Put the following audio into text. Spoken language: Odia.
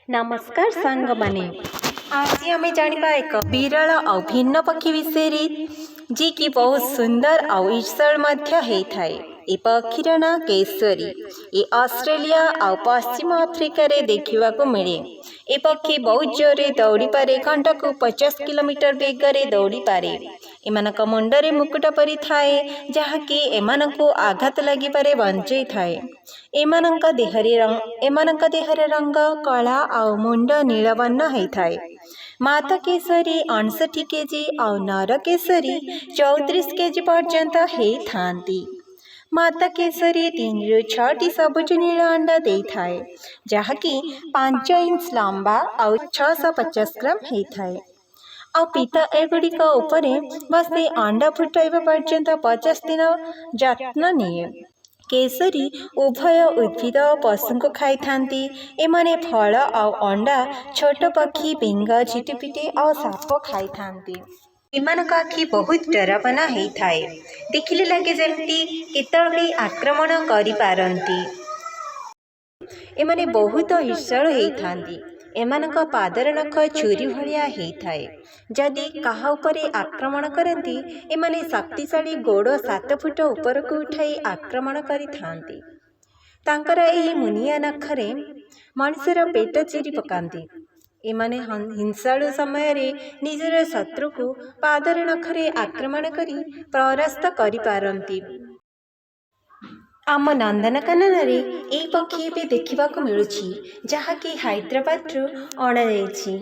ନମସ୍କାର ସାଙ୍ଗମାନେ, ଆଜି ଆମେ ଜାଣିବା ଏକ ବିରଳ ଆଉ ଭିନ୍ନ ପକ୍ଷୀ ବିଷୟରେ, ଯିଏକି ବହୁତ ସୁନ୍ଦର ଆଉ ଈର୍ଷାଳୁ ମଧ୍ୟ ହେଇଥାଏ। ଏ ପକ୍ଷୀର ନାଁ କେଶରୀ। ଏ ଅଷ୍ଟ୍ରେଲିଆ ଆଉ ପଶ୍ଚିମ ଆଫ୍ରିକାରେ ଦେଖିବାକୁ ମିଳେ। ଏ ପକ୍ଷୀ ବହୁତ ଜୋରରେ ଦୌଡ଼ିପାରେ। ଘଣ୍ଟାକୁ 50 କିଲୋମିଟର ବେଗରେ ଦୌଡ଼ିପାରେ। ଏମାନଙ୍କ ମୁଣ୍ଡରେ ମୁକୁଟ ପରି ଥାଏ, ଯାହାକି ଏମାନଙ୍କୁ ଆଘାତ ଲାଗିବାରେ ବଞ୍ଚେଇଥାଏ। ଏମାନଙ୍କ ଦେହର ରଙ୍ଗ କଳା ଆଉ ମୁଣ୍ଡ ନୀଳବର୍ଣ୍ଣ ହେଇଥାଏ। ମାତା କେଶରୀ 59 କେଜି ଆଉ ନର କେଶରୀ 34 କେଜି ପର୍ଯ୍ୟନ୍ତ ହେଇଥାନ୍ତି। ମାତା କେଶରୀ 3ରୁ 6ଟି ସବୁଜ ନୀଳ ଅଣ୍ଡା ଦେଇଥାଏ, ଯାହାକି 5 ଇଞ୍ଚ ଲମ୍ବା ଆଉ 650 ଗ୍ରାମ ହେଇଥାଏ। ଆଉ ପିତା ଏଗୁଡ଼ିକ ଉପରେ ବସି ଅଣ୍ଡା ଫୁଟାଇବା ପର୍ଯ୍ୟନ୍ତ 50 ଦିନ ଯତ୍ନ ନିଏ। କେଶରୀ ଉଭୟ ଉଦ୍ଭିଦ ଓ ପଶୁଙ୍କୁ ଖାଇଥାନ୍ତି। ଏମାନେ ଫଳ ଆଉ ଅଣ୍ଡା, ଛୋଟ ପକ୍ଷୀ, ବେଙ୍ଗ, ଝିଟିପିଟି ଆଉ ସାପ ଖାଇଥାନ୍ତି। ଏମାନଙ୍କ ଆଖି ବହୁତ ଡରାବନା ହେଇଥାଏ। ଦେଖିଲେ ଲାଗେ ଯେମିତି କେତେବେଳେ ବି ଆକ୍ରମଣ କରିପାରନ୍ତି। ଏମାନେ ବହୁତ ଈର୍ଷାଳୁ ହେଇଥାନ୍ତି। ଏମାନଙ୍କ ପାଦର ନଖ ଛୁରୀ ଭଳିଆ ହେଇଥାଏ। ଯଦି କାହା ଉପରେ ଆକ୍ରମଣ କରନ୍ତି, ଏମାନେ ଶକ୍ତିଶାଳୀ ଗୋଡ଼ 7 ଫୁଟ ଉପରକୁ ଉଠାଇ ଆକ୍ରମଣ କରିଥାନ୍ତି। ତାଙ୍କର ଏହି ମୁନିଆ ନଖରେ ମଣିଷର ପେଟ ଚିରି ପକାନ୍ତି। ଏମାନେ ହିଂସାଳୁ ସମୟରେ ନିଜର ଶତ୍ରୁକୁ ପାଦର ନଖରେ ଆକ୍ରମଣ କରି ପରାସ୍ତ କରିପାରନ୍ତି। ଆମ ନନ୍ଦନକାନନରେ ଏହି ପକ୍ଷୀ ଏବେ ଦେଖିବାକୁ ମିଳୁଛି, ଯାହାକି ହାଇଦ୍ରାବାଦରୁ ଅଣାଯାଇଛି।